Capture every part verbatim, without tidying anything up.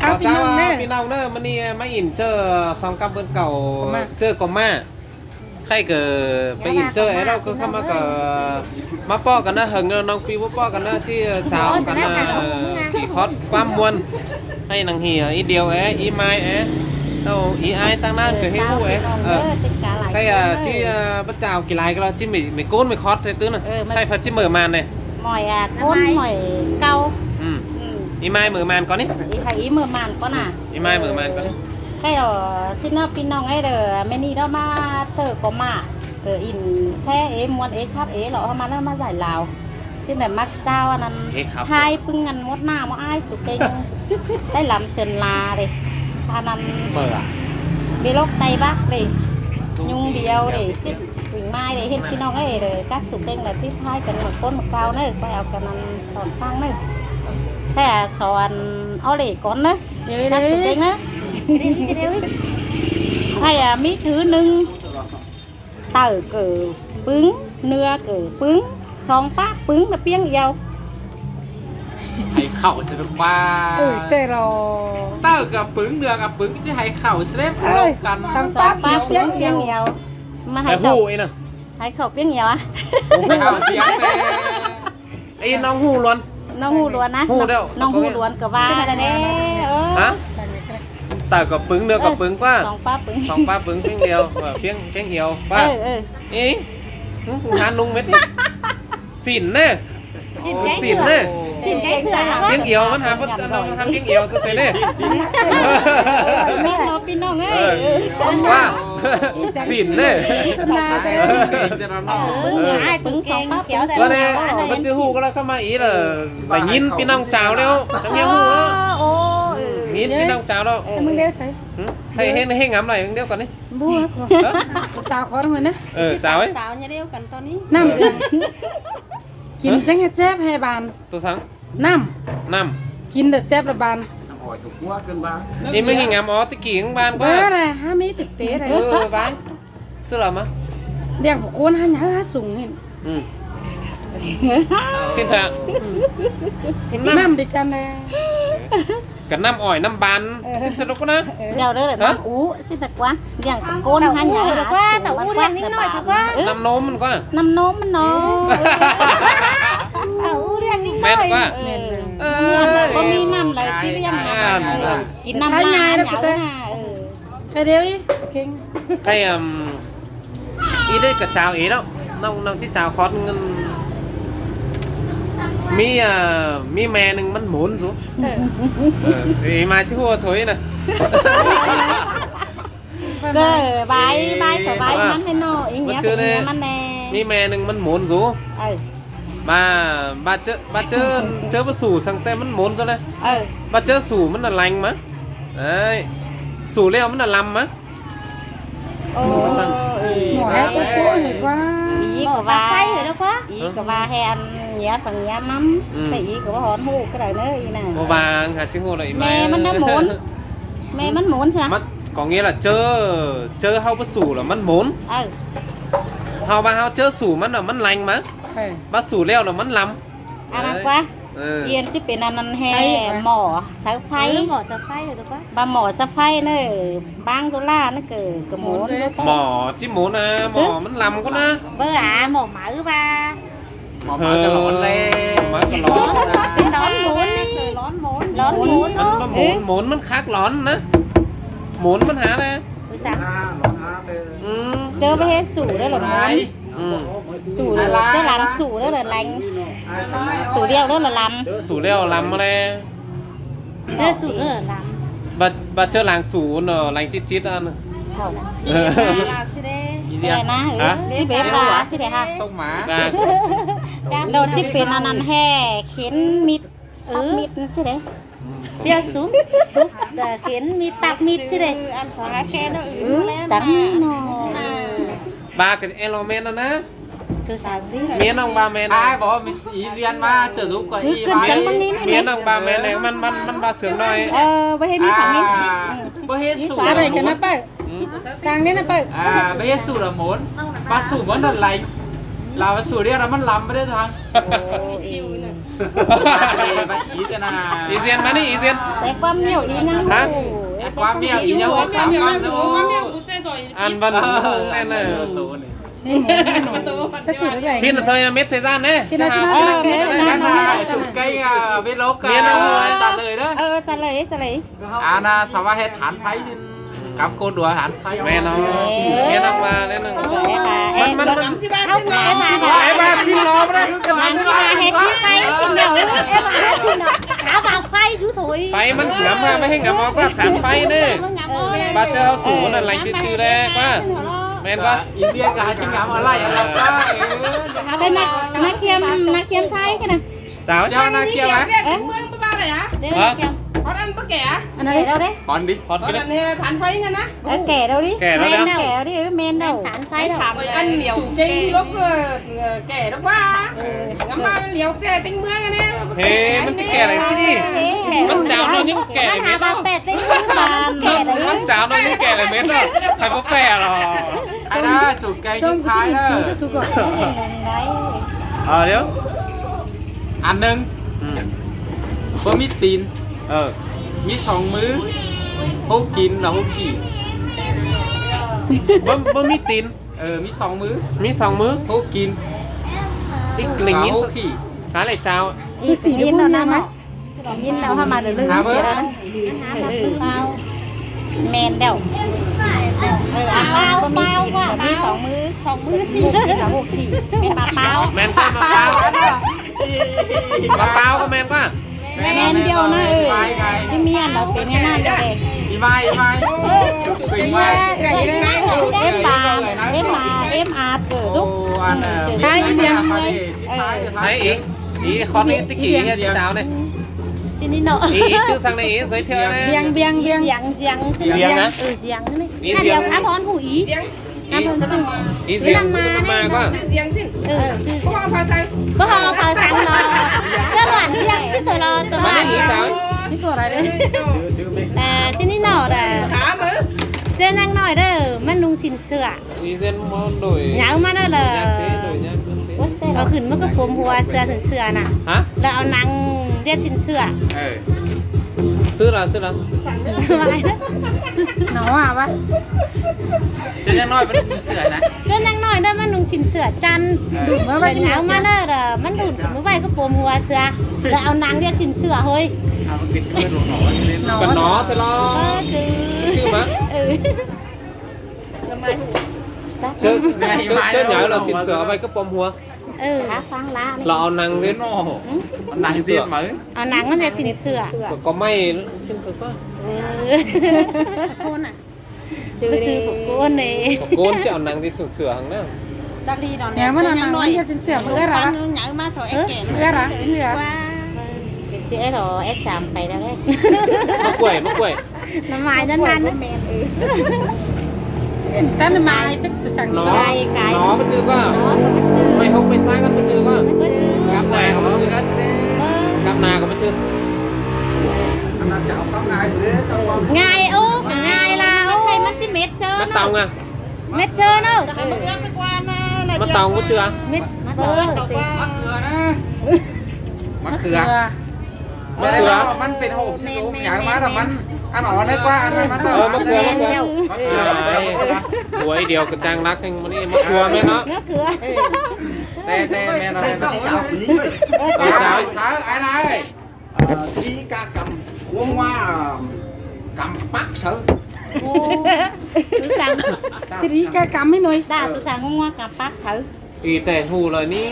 Chảu, chảu ꞌpi ꞌnọng ꞌnớ, ꞌmự ꞌnị ꞌmá ỉn ꞌchớ song ꞌcắm bươn cảu, ꞌchớ ꞌcọ ꞌmá. Khay ꞌcọ pay ỉn ꞌchớ é ꞌlẹo ꞌcọ ꞌkhắm ꞌmá ꞌcọ ꞌmá ꞌpọ căn ꞌnớ, hơng ꞌnọng ꞌpi báu ꞌpọ căn ꞌnớ, ꞌchí chảu căn ꞌnớ, kỉ khót ꞌquám ꞌmuôn. Khay ꞌnăng hỉ ꞌí điêu é, ꞌí ꞌmai é, ꞌlẹo ꞌí ải ꞌtáng ꞌnán ꞌcọ ꞌhế ꞌhụ é. Khay ꞌchí báu chảu kỉ lai ꞌcọ ꞌlẹo, ꞌchí ꞌmí ꞌcốn ꞌmí khót ꞌtẹ ꞌtứ ꞌnớ. Khay ꞌphạ ꞌchí ꞌmự man ꞌnị. ꞌMọi ꞌcốn ꞌmọi ꞌcau. ꞌÍ ꞌmai ꞌmự man ꞌcọ ꞌnị. Ꞌí ꞌmự man ꞌcọ ꞌnị. Khay ꞌsịn ꞌnớ ꞌpi ꞌnọng é, đe ꞌmự ꞌnị ꞌlẹo ꞌmá ꞌchớ ꞌcọ ꞌmá, ꞌcọ ỉn ꞌsé é ꞌmuôn é khắp é ꞌlẹo ꞌmá ꞌnớ ꞌmá dải Lao. ꞌSịn đe ꞌmặc chảu ăn ꞌnặn, thái ꞌpứng ăn mốt ꞌná mốt ải ꞌchu kêng. Thái lăm Sơn La đe, ăn ꞌnặn, Bê Lốc Tây Bắc đe, ꞌnhung điêu đe, ꞌsịn Quỳnh Mai đe, ꞌhịt ꞌpi ꞌnọng é, đe các ꞌchu kêng ꞌlẹo ꞌchí thái căn ꞌmự ꞌcốn ꞌmự ꞌcau ꞌnớ, ꞌcoi au căn ꞌnặn tỏn ꞌphắng ꞌnớ. Thái a, so ăn ók lể cón ꞌnớ, các ꞌchu kêng ꞌnớ. Thái a, ꞌmí thứ ꞌnưng, tảu ꞌcọ ꞌpứng, ꞌnưa ꞌcọ ꞌpứng, song pák ꞌpứng ꞌnớ ꞌpiếng yau. Hảư khảu ꞌchớ ꞌnớ ꞌquá. Tảu ꞌcọ ꞌpứng, ꞌnưa ꞌcọ ꞌpứng, ꞌchí hảư khảu ꞌsớ ꞌlẹo căn. Song pák ꞌpứng ꞌpiếng yau. ꞌMá hảư khảu ꞌpiếng yau a. Ê, ꞌnọng ꞌhụ ꞌluôn. ꞌNọng ꞌhụ ꞌluôn a. ꞌNọng ꞌhụ ꞌluôn ꞌcọ ꞌva đe. Tảu ꞌcọ ꞌpứng, ꞌnưa ꞌcọ ꞌpứng ꞌquá. Song pák ꞌpứng. Song pák ꞌpứng ꞌpiếng điêu, ꞌpiếng, ꞌpiếng yau ꞌquá. Ê, ꞌhụ hák ꞌnung mết. ꞌSịn ꞌnớ. ꞌSịn ꞌnớ. ꞌPiếng yau ꞌmắn hák, ꞌmắn hák ꞌpiếng yau ꞌtẹ ꞌnớ. Mết ꞌnớ ꞌpi ꞌnọng ới. ꞌQuá. ꞌSịn ꞌnớ. ꞌPứng song pák ꞌpứng. ꞌQuá đe, ꞌmắn ꞌchư ꞌhụ ꞌcọ ꞌlẹo ꞌkhắm ꞌmá ꞌí ꞌlẹo. Báu ꞌnhín ꞌpi ꞌnọng chảu ꞌlẹo. Chắng ꞌnhính ꞌhụ ꞌlẹo. ꞌNhính ꞌpi ꞌnọng chảu ꞌlẹo. Hảư ꞌhế, ꞌhế ngắm lai ꞌmướng điêu căn ꞌnị. Báu, chảu khót ꞌnưng ꞌnớ. Chảu é. ꞌNặm săng. Kin chắng ꞌhế chếp ꞌhế ban. Tô săng. ꞌNặm. ꞌNặm. Kin đe chếp đe ban. Ê, ꞌmí ꞌnị ngắm ó ti kỉ ꞌmướng ban ꞌquá. Báu đe, hák ꞌmí thực tế đe. Ơ, bái. ꞌSứ lỏ ꞌmá. Điang phủ ꞌcốn hák nháư hák sung ꞌnị. ꞌSịn ꞌtẹ. ꞌNặm đi chăn đe. Căn ꞌnặm ỏi ꞌnặm ban. ꞌSịn ꞌtẹ ꞌlẹo ꞌquá ꞌnớ. Đeo đe ꞌnặm ú, ꞌsịn ꞌtẹ ꞌquá. Điang phủ ꞌcốn hák nháư hák sung. Tảu ú điang ꞌnịnh ꞌnọi ꞌquá. ꞌNặm ꞌnôm ꞌmắn ꞌquá. ꞌNặm ꞌnôm ꞌmắn ꞌnọ. Tảu ú điang ꞌnịnh ꞌnọi. Mết ꞌquá. Báu ꞌmí ꞌnặm lai ꞌchí điang ꞌnặm. Kin ꞌnặm ꞌna hák nháư ꞌna. Khay điêu ꞌí. Khay, ưm, ꞌí đé ꞌcọ chảu ế ꞌnớ. ꞌNọng, ꞌnọng ꞌchí chảu khót ꞌnưng. ꞌMí, ơ, ꞌmí ꞌme ꞌnưng ꞌmắn mốn dú. Ơ, ê, ꞌmá ꞌchí ꞌhụ thôi ꞌnớ. ꞌCọ bai, bai, ꞌcọ bai ꞌmắn ꞌnị ꞌnọ, ꞌí ꞌnhá ꞌcọ ꞌnhá ꞌmắn ꞌnị. ꞌMí ꞌme ꞌnưng ꞌmắn mốn dú. ꞌVa, ꞌva ꞌchớ, ꞌva ꞌchớ, ꞌchớ báu sủ săng ꞌtẹ ꞌmắn mốn dú ꞌnớ. ꞌVa ꞌchớ sủ ꞌmắn ꞌnạ leng ꞌmá. Đấy. Sủ ꞌlẹo ꞌmắn ꞌnạ lăm ꞌmá. Ơ, ơ, ꞌí ꞌcọ ꞌva, ꞌí ꞌcọ ꞌva hên ꞌnhá phăng ꞌnhá ꞌmắn. Ơ. Khay ꞌí ꞌcọ ꞌva hón ꞌhụ ꞌcọ đảy ꞌnớ ꞌí ꞌnạ. ꞌCọ ꞌva hák ꞌchí ꞌhụ đảy ꞌme ꞌmắn ꞌnạ mốn. ꞌMe ꞌmắn mốn sia. ꞌMắn, có nghĩa là ꞌchớ, ꞌchớ ꞌháu báu sủ là ꞌmắn mốn. Ơ. ꞌHáu ꞌva ꞌháu ꞌchớ sủ ꞌmắn là ꞌmắn leng ꞌmá. Ơ. Báu sủ ꞌlẹo là ꞌmắn lăm. Ăn ꞌnặn ꞌquá. Yên ꞌchí pên ăn ꞌnặn ꞌhế mỏ sáư ꞌpháy. Mỏ sáư ꞌpháy ꞌnớ. ꞌVa mỏ sáư ꞌpháy ꞌnớ, bang dú ꞌla ꞌnớ ꞌcọ, ꞌcọ mốn. Mỏ ꞌchí mốn à, mỏ ꞌmắn lăm ꞌcọ ꞌnớ. Bơ à, mỏ máư ꞌva. Mỏ máư ꞌcọ lón ꞌlẹ. Máư ꞌcọ lón. Pên lón mốn ꞌnị. Lón mốn. Lón mốn ꞌnớ. ꞌMắn, ꞌmắn mốn, mốn ꞌmắn khák lón ꞌnớ. Mốn ꞌmắn hák ꞌnớ. Ui sa. Lón hák ꞌtẹ. Ừ. ꞌChớ báu ꞌhế sủ đé lỏ mốn. Ừ. Sủ đé, ꞌchớ lăng sủ đé lỏ leng. Sủ ꞌlẹo đé lỏ lăm. Sủ ꞌlẹo lăm ꞌmá ꞌnớ. ꞌChớ sủ đé lỏ lăm. ꞌVa, ꞌva ꞌchớ lăng sủ ꞌnớ, lăng chít chít ꞌnớ. Ơ. Ê, ꞌnạ, ừ. Hả? Chít bếp ꞌva, chít đé hả? Sông Mã. Đảy chít pên ăn ꞌnặn ꞌhế, khén mít. Tắp mít ꞌnớ chít đé. Pia súp, súp, ơ, khén mít tắp mít ꞌsứ đé. Ăn só há khe ꞌnớ. Ừ, chắng ꞌnọ. ꞌVa ꞌcọ é lo ꞌmen ꞌnặn ꞌnớ. Miến ꞌnọng ꞌva ꞌmen. Ai, báu ꞌmen ꞌí ꞌdiến ꞌva, ꞌchớ dú ꞌcọ ꞌí ꞌva. Miến ꞌnọng ꞌva ꞌmen ꞌnẹ, ꞌmắn, ꞌmắn, ꞌmắn ꞌva sương ꞌnọi. Ơ, báu ꞌhế mít phẳng ꞌnị. Báu ꞌhế sủ. Tang ꞌnị nả ꞌpưa. Tang ꞌnị nả ꞌpưa. À, báu ꞌhế sủ là mốn. ꞌVa sủ mốn là leng. Là ꞌva sủ ꞌlẹo là ꞌmắn lăm ꞌmá đé thăng. Ôi. Ê, bác Ý thế nào? Ý Diên bác đi, Ý Diên. Té ꞌquám ꞌmẹo đi ꞌnăng. Hả? Ê, ꞌquám ꞌmẹo đi ꞌnăng. Ăn văn. Ờ, ꞌnẹn nả. Xin thời, mết thời gian đấy. Xin thời gian. Ờ, mết thời gian. Chủ kênh, à, vlog, à, trả lời đó. Ờ, trả lời, trả lời. Ăn, à, sao mà hết thán pháy xin. Cắm cô đùa hẳn. ꞌMen ꞌnớ. ꞌMen ꞌnớ ꞌva ꞌnẹn nả. Ê, ꞌva, ê, ꞌva, ê, ꞌva, ê, ꞌva, xin lo ꞌva ꞌnị. Ăn ꞌva, ê, ꞌva, pháy, xin lo, ê, ꞌva, xin lo. Thả vào pháy chú thôi. Pháy ꞌmắn ngắm ha, ꞌmắn ꞌhế ngắm ꞌmá ꞌquá thán pháy ꞌnị. ꞌVa ꞌchớ ꞌháu sủ ꞌnặn lanh chứ chứ đé ꞌquá. ꞌMen ꞌquá. Ý Diên cả hai chứ ngắm ở lại ở đâu ꞌquá. Thế nả, nả khiêm, nả khiêm Thái cái nả. Chào. Chào, nả khiêm hả? Hả? Ăn bác kẻ à? Ăn đấy. Kẻ đâu đấy? Hòn đi. Hòn cái đấy. Ăn, ờ, thán pháy ꞌnị nả. Ờ, kẻ đâu đi? Kẻ đâu đấy? ꞌMen đâu. Kẻ đâu đi, ꞌmen đâu. Thán pháy. Thán pháy. Ăn chủ kênh vlog, ờ, kẻ đâu ꞌquá. Ừ. Ngắm mà liều kẻ tính mưa cái đấy. Hê, ꞌmắn chứ kẻ này chứ đi. Hê. ꞌMắn cháo nó những kẻ này mết. Hả? Bác pẹt tính mưa mà kẻ đấy. ꞌMắn cháo nó những kẻ này mết đó. Phải có kẻ rồi. Ai đó, chủ kênh Thái đó. Ờ, điêu. Ăn ꞌnưng. Ừ. Báu ꞌmí tin. Ờ. ꞌMí song ꞌmứ. Hốc kin lỏ hốc kỉ. Báu, báu ꞌmí tin. Ờ, ꞌmí song ꞌmứ. ꞌMí song ꞌmứ. Hốc kin. Tí linh lỏ hốc kỉ. Hả lại chào. Ý, ý nó nả. Ín đaư ꞌhá ꞌmá đaư ꞌlới. Hả, sia bơ? Đaư. Pao. ꞌMen đaư. Ơ, ăn pao, pao ꞌquá. ꞌMí song ꞌmứ. Song ꞌmứ sia. Hốc kin lỏ hốc kỉ. ꞌMen ꞌva pao. ꞌMen ꞌquá, ꞌva pao. ꞌVa pao ꞌcọ ꞌmen ꞌquá. ꞌMen điêu nả, ơ. Chứ ꞌmí ăn đaư pên ꞌnặn đaư đe. Ý mai, ý mai. Ê, ꞌva, ê, ꞌva, ê, ꞌva, ê, ꞌva, chớ dú. Ôi, ăn, ờ, Thái, Thái, Thái. Thái, ý. Ý, khon ꞌnị tí kỉ, ý, chào ꞌnị. Xin đi nọ. Ý, ý, chứ sang ꞌnị, ý, giới thiệu ꞌnị. Giang, Giang, Giang. Giang, Giang, xin Giang Giang. Hả? Ừ, Giang ꞌnị. Ý, nả điêu Giang. Khá phón hủ ý. Giang. Khá phón hủ. Ý, Giang, năm mà năm mà ꞌnị. ꞋQuá. Chữ Giang xin. Ừ, chữ. Có hoa pháo sáng. Có hoa pháo sáng nó. Chứ loạn Giang, chứ tôi lo, tôi loạn. Mà ꞌnị ý sao? Ý tôi là đấy. Ờ, xin đi nọ là. Khá mà. Chứ năng nói đó, mà nung xin sửa. Ý dân mà đổi. Nháư ꞌmá ꞌnớ lỏ. Nhạc sĩ, đổi nhạc, nhạc sĩ. Au khửn ꞌmá cá pôm hua sửa sửa sửa nả. Hả? Lỏ au năng ꞌdệt xin sửa. Ờ. Sửa là, sửa là. Nó à bác. Chứ năng nói vẫn sửa nả. Chứ năng nói đó ꞌmắn nung xin sửa chăn. Ờ. Lỏ nháư ꞌmá ꞌnớ lỏ ꞌmắn đun khửn ꞌmá ꞌvạy cá pôm hua sửa. Lỏ au năng ꞌdệt xin sửa thôi. À, ꞌmắn kịt chứ nó. Nó. Còn nó thế lo. Ờ, chứ. Chứ mà. Ừ. Chớ, chớ, chớ nháư lỏ xin sửa ꞌvạy cá pôm hua. Ừ. Lỏ au năng ꞌdệt. Năng ꞌdệt mà. Au năng ꞌdệt xin sửa. Có, có may xin sửa ꞌquá. Ừ. Có côn à? Có sư có côn ꞌnị. Có côn chứ au năng ꞌdệt xin sửa hăng nả. Chắc đi đón. Nháư ꞌmá năng ꞌdệt xin sửa, bơ ꞌnị. Nháư ꞌmá sau ếch kẻ. Bơ ꞌnị. Ê, ét lỏ, ét chăm pay đaư đe. Mă quay, mă quay. Nả mai ꞌnặn ꞌnặn. Xin tăn nả mai chắc tôi sẵn. Nó, mai cái nó báu chứ ꞌquá. Nó báu chứ. Mày hốc mày sáng ꞌcọ báu chứ ꞌquá. Báu chứ. Cắp nả ꞌcọ báu chứ ꞌquá. Cắp nả ꞌcọ báu chứ. Ngai, ô, ngai là, ô, thầy ꞌmắn ꞌchí mết chớ. Mết tong à? Mết chớ ꞌnớ. Mết tong báu chứ à? Mết, mết tong. Mă khưa. Mă khưa. Mă khưa. Mă khưa. Ăn ở đây ꞌquá, ăn ăn. Ờ, mă khưa, mă khưa. Mă khưa. Ai, ôi, điêu ꞌcọ chang lắc hăng ꞌmắn ꞌnị, mă khưa ꞌmen ꞌnớ. Mă khưa. Tê, tê, ꞌmen ꞌnớ. Ơ, chào. Sao, ai này? Ờ, trí ca cắm, ꞌngua ꞌngua, cắm pác sáư. Ơ, tứ sáng. Trí ca cắm ꞌmí ꞌnọi. Đa tứ sáng ꞌngua ꞌngua cắm pác sáư. Ý tẻ hủ lỏ ꞌnị.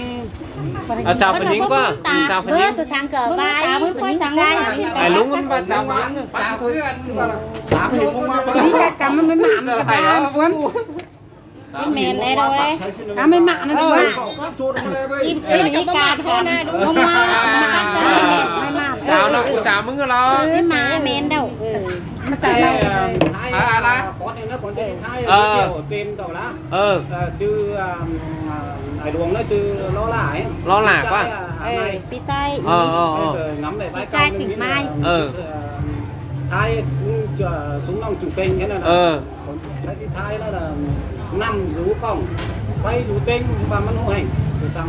À, chào Phật Nhính ꞌquá. Chào Phật Nhính. Tứ sáng ꞌcọ ꞌvạy Phật Nhính. Ai lung ꞌmắn ꞌva chào ꞌmắn. Trí ca cắm ꞌmí ꞌmắn ꞌcọ ꞌva ꞌquá. Cái mèn này đâu đấy. Cá mè mạ nó đúng không? Im, im, ý ca, ca. Không mà. Chào nó, chào mừng nó. Cái mà mèn đâu. Ừ. Mà chào đâu. Thái à, là con này nó còn tên Thái, ờ, giới thiệu tên rồi là. Ờ. Ờ, chứ, à, à, Ải Luông nó chứ Lo Lả ấy. Lo Lả ꞌquá. Pi Chai, à, Pi Chai. Ờ, ờ, ờ. Bây giờ ngắm lại bãi cát tỉnh Mai. Ờ. Thái cũng, ờ, súng nòng chủ kênh thế này là. Ờ. Còn Thái thì Thái nó là năm rú còng, pháy rú têng, và mắn hô hành, rồi xong.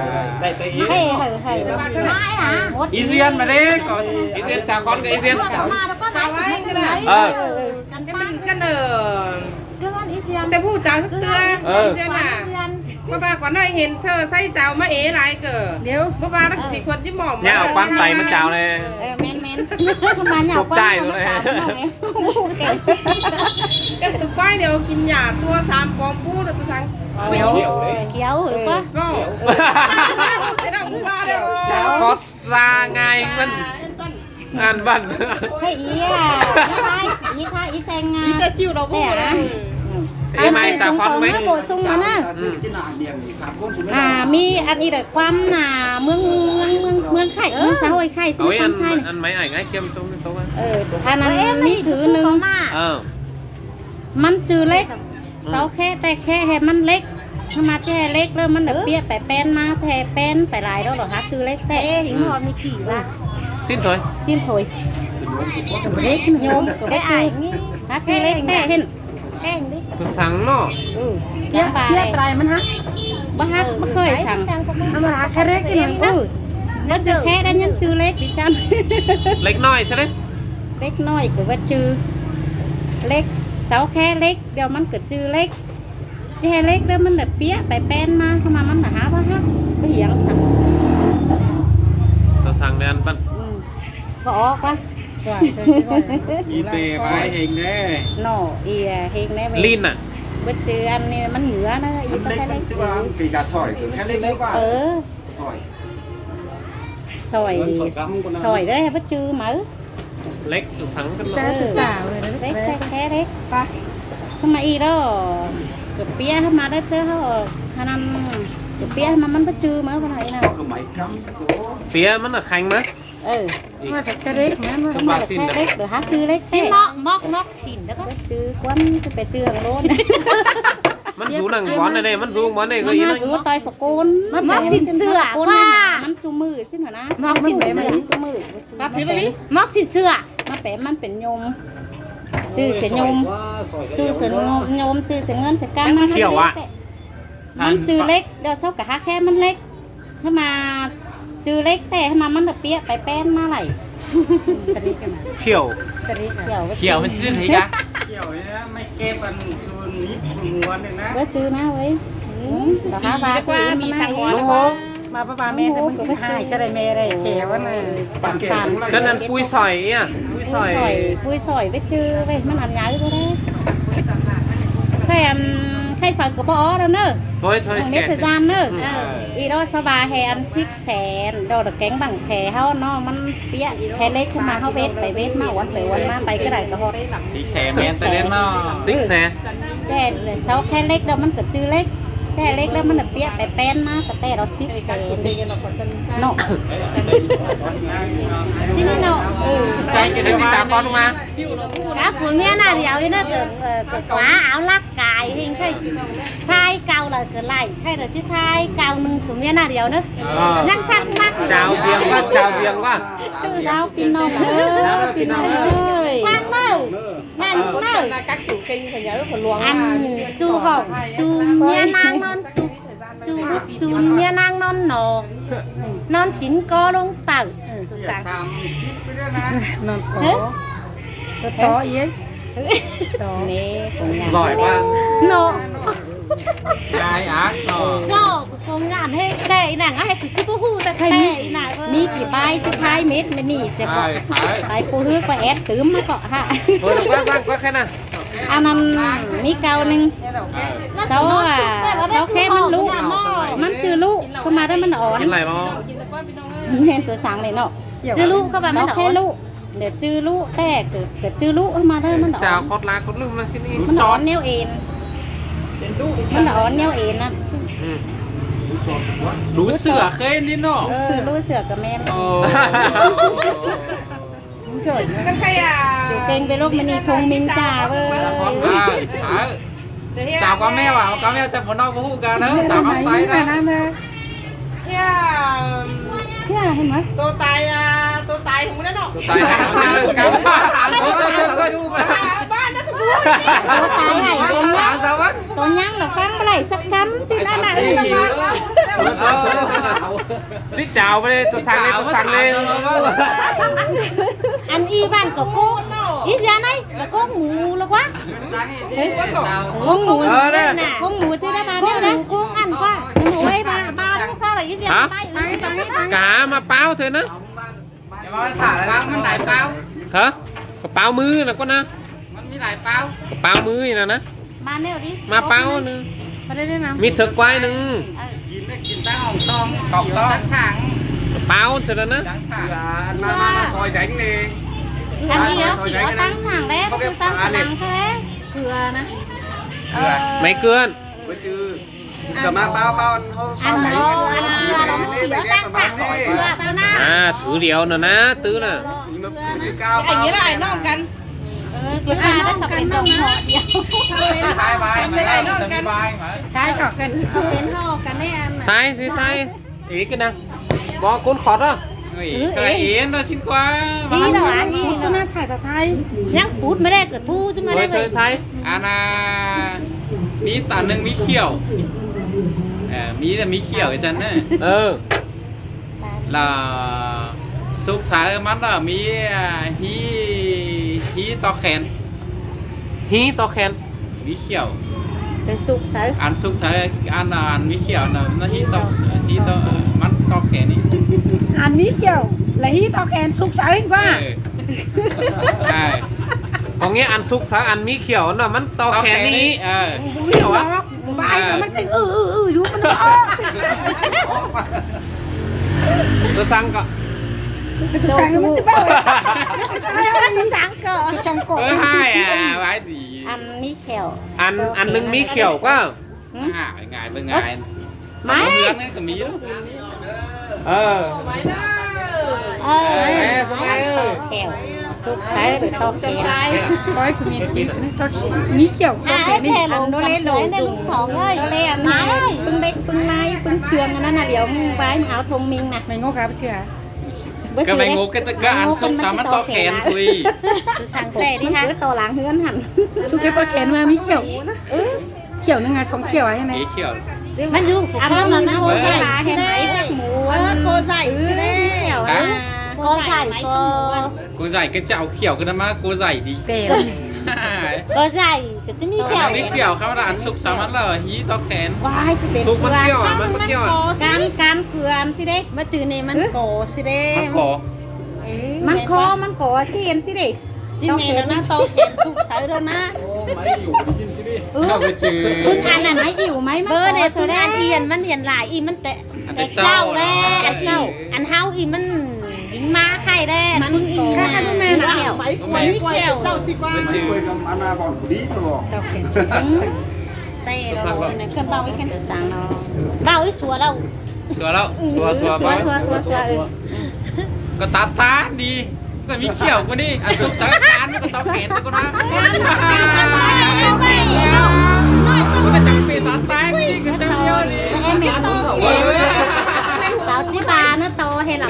Đảy té ꞌí. Hê, hê, hê. Mái hả? Í ꞌdiến ꞌmá đé, ꞌcọ ꞌí ꞌdiến, chảu khót ꞌcọ ꞌí ꞌdiến. Chảu ꞌmá đé, ꞌcọ ꞌmá. Chảu ꞌmá. Ơ. Căn ꞌpắn căn, ơ, Té ꞌhụ chảu sứk ꞌtưa. Ơ. Ư, ꞌdiến à. ꞌCọ ꞌva ꞌcọ ꞌnọi hên ꞌsớ ꞌsáy chảu ꞌmá ế lai ꞌcọ. Điêu. ꞌMá ꞌva ꞌnặn ꞌcọ phi khuôn ꞌchí mỏm. Nhá, ꞌquám tay ꞌmá chảu ꞌnị. Ơ, ꞌmen, ꞌmen. ꞌCọ ꞌva nhá, ꞌquám tay ꞌmá chảu ꞌnị. Căn tụi ꞌquái điêu kin nhả tua sam pom pú ꞌnị tua săng. Điêu. Điêu, hử ꞌquá. ꞌCọ. Ơ. Sếp đang ꞌmá điêu. Khót ra ngay ꞌmắn. Ăn bắn. Hê, ꞌí à, ꞌí thái, ꞌí thái, ꞌí cheng à. ꞌÍ ta chịu đâu ꞌtẹ ꞌcọ à. Ê, ăn mai tui chảu sung khót khong mé. Nó bổ sung mà ꞌnớ. Ừ. À, ꞌmí ăn ꞌí đảy ꞌquám ꞌnạ ꞌmướng, ꞌmướng, ꞌmướng, ꞌmướng khay, ꞌmướng xã hội khay, xin ꞌquám khay. Ăn mai ảnh ngay kiêm trong cái tố á. Ơ, ăn, ăn ꞌmí thứ ꞌnưng. Ơ. ꞌMắn ꞌchư Lếc. Sáu khe, té khe hê ꞌmắn Lếc. ꞌHứ ꞌmá ꞌchí hê Lếc ꞌlớ ꞌmắn đảy ꞌpiế pay ꞌpén ꞌmá, ꞌchí hê ꞌpén pay lai đó lỏ hák ꞌchư Lếc té. Ê, hình họ mới kỉ ra. Xin thôi. Xin thôi. Lếc nhôm, ꞌcọ báu ꞌchư. Hák ꞌchư Lếc té hên. Ơ, săng ꞌnọ. Ừ, chắng ba đảy. Báu hák, báu khơi săng. Nó mà hák khe Lếc ꞌnị. Ừ. Báu ꞌchư khe đa ꞌnhắng ꞌchư Lếc đi chăng. Lếc ꞌnọi ꞌsớ đé. Lếc ꞌnọi ꞌcọ báu ꞌchư. Lếc, sáu khe Lếc, điêu ꞌmắn ꞌcọ ꞌchư Lếc. ꞌChí hê Lếc ꞌlớ ꞌmắn đảy ꞌpiế pay ꞌpén ꞌmá, ꞌkhắm ꞌmá ꞌmắn đảy hák báu hák, báu hiếng săng. Tao săng đen bắn. Ừ. Báu ók ꞌquá. Ê, té ꞌva hên đé. ꞌNọ, ê, hên đé ꞌmé. Lin à? Báu ꞌchư ăn ꞌnị ꞌmắn ngứa ꞌnớ, ê, sáu khe Lếc. Ăn Lếc ꞌcọ ꞌchư ꞌva, kể cả sỏi, kể cả Lếc ꞌcọ ꞌva. Ơ. Sỏi. Sỏi, sỏi đé, báu ꞌchư máư. Lếc săng căn ꞌnọ. Lếc té khe đé. ꞌKhắm ꞌmá ꞌí đó. ꞌCọ ꞌpiế ꞌkhắm ꞌmá đé ꞌchớ ꞌháu. Hả ꞌnặn. ꞌCọ ꞌpiế ꞌkhắm ꞌmá ꞌmắn báu ꞌchư máư ꞌva ꞌnị ꞌnớ. ꞌPiế ꞌmắn ꞌnạ kheng ꞌmá. Ơ. Ê. Mà phải khe Lếc, mà, mà. Không mà phải khe Lếc, đảy hák ꞌchư Lếc té. Chứ móc, móc, móc xỉn đó bác. Báu ꞌchư ꞌquám, ꞌchư pay ꞌchư hăng ꞌlốn. ꞌMắn dú nẳng bón ꞌnị, ꞌmắn dú bón ꞌnị, ꞌcọ ꞌmắn ꞌí ꞌnớ. Dú ꞌtoi phủ ꞌcốn. Móc xỉn sửa ꞌquá. ꞌMắn ꞌchu ꞌmự ꞌsịn hả ꞌnạ. Móc xỉn sửa. ꞌMắn ꞌchu ꞌmự. Bác thứ đi. Móc xỉn sửa. ꞌMá pé ꞌmắn pên nhôm. ꞌChư sửa nhôm. ꞌChư sửa nhôm, ꞌchư sửa ngơn, sửa căm. ꞌMắn ꞌchư Lếc. ꞌMắn ꞌchư Lếc, điêu sáu khe hák khe ꞌmắn Lếc. ꞌKhắm ꞌmá ꞌchư Lếc té, ꞌkhắm ꞌmá ꞌmắn đảy ꞌpiế pay ꞌpén ꞌmá đảy. Khiẻo. Khiẻo. Khiẻo ꞌmắn ꞌchư thế cả. Khiẻo ꞌnị ꞌmá kép ăn sun nít muôn ꞌnị ꞌnớ. Báu ꞌchư ꞌnớ ới. Ừ, sao hả ꞌva ꞌchư ꞌmá ꞌnị. Lung hô. Mà báu ꞌva ꞌmẹ ꞌnị ꞌmắn ꞌchư hai, sao đảy ꞌmẹ đảy khéo ꞌnị. Căn ăn pui sỏi ꞌnị à? Pui sỏi. Pui sỏi, pui sỏi báu ꞌchư, ꞌvạy ꞌmắn ăn nháư thôi đé. Khay, ừm, khay phải ꞌcọ báu ók ꞌnớ. Thôi, thôi, mết thời gian ꞌnớ. Ừ. Ê, đó sao ꞌva hê ăn six sẻ, đó là kéng bằng sẻ ꞌháu ꞌnọ, ꞌmắn ꞌpiế, hê Lếc ꞌkhắm ꞌmá ꞌháu vết, pay vết ꞌmá, uốn pay uốn ꞌmá, pay ꞌcọ đảy ꞌcọ ꞌhọt. Six sẻ, six sẻ. Six sẻ. Ché, sáu khe Lếc đó ꞌmắn ꞌcọ ꞌchư Lếc. Ché Lếc đó ꞌmắn ꞌpiế pay ꞌpén ꞌmá, ꞌcọ té đó six sẻ. ꞌNọ. Xin ꞌnọ. Ừ. Chả con mà. Cá phủ ꞌmía ꞌnạ điêu ꞌnớ, ꞌcọ, ơ, ꞌcọ ꞌquá áo lắc cài hình khay. Thái cau là ꞌcọ lai, khay là ꞌchí thái cau ꞌnưng phủ ꞌmía ꞌnạ điêu ꞌnớ. Ờ. Nhắc thắc mắc. Chào riêng quá, chào riêng quá. Chào ꞌpi ꞌnọng ơi, ꞌpi ꞌnọng ơi. Khoan ꞌnớ. Nẳng ꞌnớ. Ăn ꞌchu hỏng, ꞌchu ꞌmía ꞌnáng ꞌnón, ꞌchu, ꞌchu ꞌmía ꞌnáng ꞌnón ꞌnọ. ꞌNón pín ꞌcó ꞌlống tảu. ꞌNón ꞌcó. Hả? Tó, tó yên. Tó. Nế, cũng ngắn. Giỏi quá. ꞌNọ. Sai ác ꞌnọ. ꞌNọ, cũng ngắn hê. Té ꞌnăng á, hê ꞌchu ꞌchu báu ꞌhụ, té ꞌnăng. ꞌMí kỉ bai ꞌchư thái mết ꞌmá ꞌnị ꞌsớ ꞌcọ. Sai, sai. Bai pô hứa ꞌcọ ép tứm ꞌmá ꞌcọ hả. Thôi, quát, quát, quát cái nào. Ăn ꞌnặn ꞌmí cáu ꞌnưng. Ờ. Sáu à, sáu khe ꞌmắn ꞌlụk. ꞌMắn ꞌchư ꞌlụk, ꞌkhắm ꞌmá đó ꞌmắn ón. Cái này nó Sum hên tua săng ꞌnị ꞌnọ. ꞌChư ꞌlụk ꞌkhắm ꞌmá ꞌmắn ón. Sáu khe ꞌlụk. Để ꞌchư ꞌlụk, té ꞌcọ, ꞌcọ ꞌchư ꞌlụk ꞌkhắm ꞌmá đó ꞌmắn ón. Chào khót lá khót ꞌlụk ꞌnặn ꞌsịn ꞌnị. ꞌMắn ón ꞌnéo ên. ꞌMắn ón ꞌnéo ên ꞌnặn. Ừ. Lú sửa khế ꞌnị ꞌnớ. Ờ, lú sửa ꞌcọ ꞌmen. Ồ. Chủ kênh vlog ꞌmự ꞌnị thông minh chả ꞌvớ. À, chả. Chả có mèo à? Có mèo chắc bọn nó có hũ cả đó. Chả có tay đó. Thế à, thế à, hên hả? Tô tay, à, tô tay không có đó. Tô tay. Tô tay hả? Tô nhang là phăng bơlay sắc cắm xin ăn à. Ờ. Lít cháo ꞌva ꞌlế, tô săng ꞌlế, tô săng ꞌlế. Ăn ꞌí ꞌván ꞌcọ ꞌcốn. ꞋI ꞌda ꞌnị, ꞌcọ ꞌcốn mủ ꞌlẹo ꞌquá. Ê, ꞌcốn mủ. Ờ, đây. ꞌCốn mủ ꞌtứ ꞌnị ꞌva ꞌnị ꞌcốn mủ, ꞌcốn ăn ꞌquá. Mủ ꞌi ꞌva, ꞌva ꞌlẹo ꞌcọ ꞌi ꞌda. Hả? Cá mà páo thôi ꞌnớ. Páo ꞌmắn lai páo. Hả? ꞌCọ páo ꞌmứ ꞌnớ ꞌquá ꞌnớ. ꞌMắn ꞌmí lai páo. ꞌCọ páo ꞌmứ ꞌnị ꞌnớ. Mà ꞌnị đi. Mà páo ꞌnớ. Mà đây đây nào. ꞌMí thực quái ꞌnớ. Ờ. Kin ꞌnị kin ꞌtáng ỏng tong, ỏng tong. ꞌTáng sảng. ꞌCọ páo thôi ꞌnớ. ꞌTáng sảng. Ăn mà, mà, mà soi ránh đi. Ăn đi. Soi, soi ránh ăn. ꞌTáng sảng đấy, ꞌcọ ꞌtáng sảng thôi. Cưa ꞌnớ. Ờ. Máy cưa. Bơ chứ. ꞌCọ ꞌmá páo, páo ăn hô, ăn páo hô, ăn hô, ăn hô, ăn hô, ăn hô. À, thứ điếu ꞌnớ ꞌnớ, thứ ꞌnớ. Anh nghĩa là ai nông căn. Ờ, cứ ai nó sắp đến trong họ đi. Thái ꞌcọ khen. Sắp đến họ căn đấy ăn. Thái chứ Thái. Ý cái năng. Bó cốn khọt á. Ui, cái ý nó xin quá. Ý nó ăn, ý nó. Thái sao Thái? Nhắc pút mới đây, cứ thu chứ mà đây. Ôi, Thái. Ăn à, ꞌmí tả ꞌnưng ꞌmí khiẻo. Ờ, ꞌmí là ꞌmí khiẻo cái chân đấy. Ừ. Là súc sáo ꞌmắn là ꞌmí, à, hí, hí ꞌto khen. Hí ꞌto khen. ꞌMí khiẻo. Cái súc sáo. Ăn súc sáo, ăn, ăn ꞌmí khiẻo nó, nó hí ꞌto, hí ꞌto, ờ, ꞌmắn ꞌto khen đi. Ăn ꞌmí khiẻo là hí ꞌto khen súc sáo ꞌnị ꞌquá. Ừ. À. Có nghĩa ăn súc sáo ăn ꞌmí khiẻo nó ꞌmắn ꞌto khen đi. Ờ. Khiẻo á. Bái nó ꞌmắn cái ừ, ừ, ừ, rú ꞌmắn nó. Tôi sang ꞌcọ. Tôi sang ꞌmắn cái bao. Tôi sang ꞌcọ. Tôi sang ꞌcọ. Ơ, hai à, bái gì? Ăn ꞌmí khiẻo. Ăn, ăn ꞌnưng ꞌmí khiẻo ꞌquá. Hử? À, ngại với ngại. Mái. Ăn ꞌmí ăn cái mí đó. Ờ. Ờ. Ê, sao mày ơi? Ăn ꞌto khiẻo. Súc sáo ꞌtố khen. Coi cái miếng thịt ꞌtố khen. ꞌMí khiẻo ꞌtố khen đi. Ăn nó lên đồ dùng. Nó lên ăn này. ꞌPứng đếc, ꞌpứng lai, ꞌpứng trường ꞌnặn ꞌnớ, điêu ꞌmưng bái ꞌmưng áo thông minh ꞌnớ. Mày ngốc hả, bơ chứ hả? Cái mày ngốc cái, cái ăn súc sáo ꞌmắn ꞌto khen thôi. Tôi sang tè đi hả? Cứ ꞌto láng ꞌhướn hẳn. Súc sáo ꞌtố khen mà ꞌmí khiẻo. Ừ. Khiẻo ꞌnưng à, song khiẻo à, ꞌnị. Ê, khiẻo. ꞌMắn dú phủ ăn khăm ăn là nó ăn cô dạy là chứ hên đấy. Mái mú. Ờ, cô dạy chứ đấy. Khiẻo à? Hả? Cô dạy, cô. Cô dạy cái chảo khiẻo cái đó mà cô dạy đi. Kìa. Cô dạy, cái chứ ꞌmí khiẻo. Ăn ꞌmí khiẻo khăm là ăn súc sáo ꞌmắn là hí ꞌto khen. Uầy, cái súc ꞌmắn khiẻo à, ꞌmắn ꞌmắn khiẻo à. Căn, căn cứ ăn chứ đấy. Mà chứ ꞌnị ꞌmắn có chứ đấy. ꞌMắn có. Ừ, ꞌmắn có, ꞌmắn có chứ ăn chứ đấy. Chứ ꞌnị nó ꞌnớ ꞌto khen súc sáo đó ꞌnớ. Ô, máy ꞌdụ đi chứ đi. Ừ. Bơ chứ. ꞌPứng ăn là máy ꞌdụ, máy ꞌmắn có thôi đấy. Bơ ꞌnị ꞌpứng ăn hiên, ꞌmắn hiên lai ꞌi ꞌmắn té, té chảu đấy, ăn chảu. Ăn hảu ꞌi ꞌmắn dính ꞌmá khay đấy, ꞌmắn ꞌpứng ꞌi ꞌmá. Máy quay, quay, quay, chảu chứ. Bơ chứ. Ăn à, bọn của đi thôi. Té rồi, nó cần bao ꞌi khen. Bao ꞌi sua đâu. Sua ꞌlẹo. Sua, sua, sua, sua, sua, sua. Có tát tát đi. Có ꞌmí khiẻo ꞌcọ đi. Ăn súc sáo tát ꞌnị có ꞌto khen ꞌtố ꞌcọ ꞌnớ. Có chắc bị tát tát đi, có chắc điêu đi. Cháo tí bà nó to hay là